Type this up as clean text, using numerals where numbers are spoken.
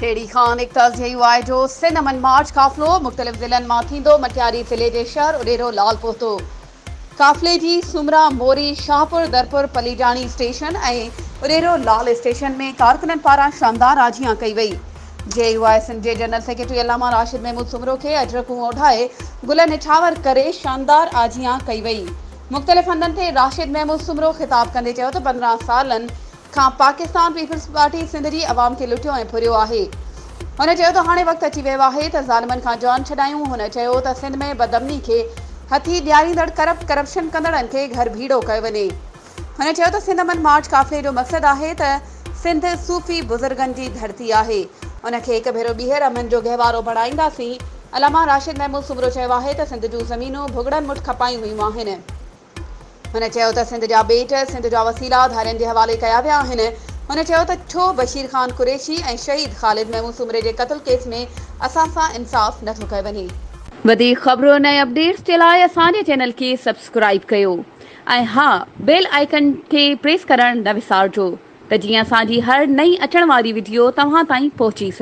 ٺيڙهي کان نڪتل جي يو آء جو سنڌ امن مارچ قافلو مختلف ضلعن مان ٿيندو مٽياري ضلعي جي شهر اڏيرو لال پهتو. قافلي جي سومرا، موري، شاهپور، درپور، پليجاڻي اسٽيشن ۽ اڏيرو لال اسٽيشن ۾ ڪارڪنن پاران شاندار آجيان ڪئي وئي. جي يو آء سنڌ جي جنرل سيڪريٽري علامه راشد محمود سومرو کي اجرڪون اوڍائي گل نڇاور ڪري شاندار آجيان ڪئي وئي. مختلف هنڌن تي راشد محمود سومرو خطاب ڪندي چيو ته 15 سالن کان پاڪستان پيپلز پارٽي سنڌ جي عوام کي لٽيو ۽ ڦريو آهي. هن چيو ته هاڻي وقت اچي ويو آهي ته ظالمن کان جان ڇڏايون. هن چيو ته سنڌ ۾ بدامني کي هٿي ڏياريندڙ ڪرپٽ ڪرپشن ڪندڙن کي گهر ڀيڙو ڪيو وڃي. هن چيو ته سنڌ امن مارچ قافلي جو مقصد آهي ته سنڌ صوفي بزرگن جي ڌرتي آهي ان کي هڪ ڀيرو ٻيهر امن جو گهوارو بڻائينداسين. علامه راشد محمود سومرو چيو آهي ته سنڌ جون زمينون ڀڳڙن مٺ کپايون ويون آهن. هن چيو ته سنڌ جا ٻيٽ، سنڌ جا وسيلا ڌارين جي حوالي ڪيا ويا آهن. هن چيو ته ڇو بشير خان قريشي ۽ شهيد خالد محمود سومري جي قتل ڪيس ۾ اسان سان انصاف نه ٿو ڪيو وڃي. وڌيڪ خبرن ۽ اپڊيٽس جي لاء اسان جي چينل کي سبسڪرائيب ڪيو ۽ ها بيل آئيڪن کي پريس ڪرڻ نه وسارجو ته جيئن اسان جي هر نئين اچڻ واري وڊيو توهان تائين پهچي سگهي.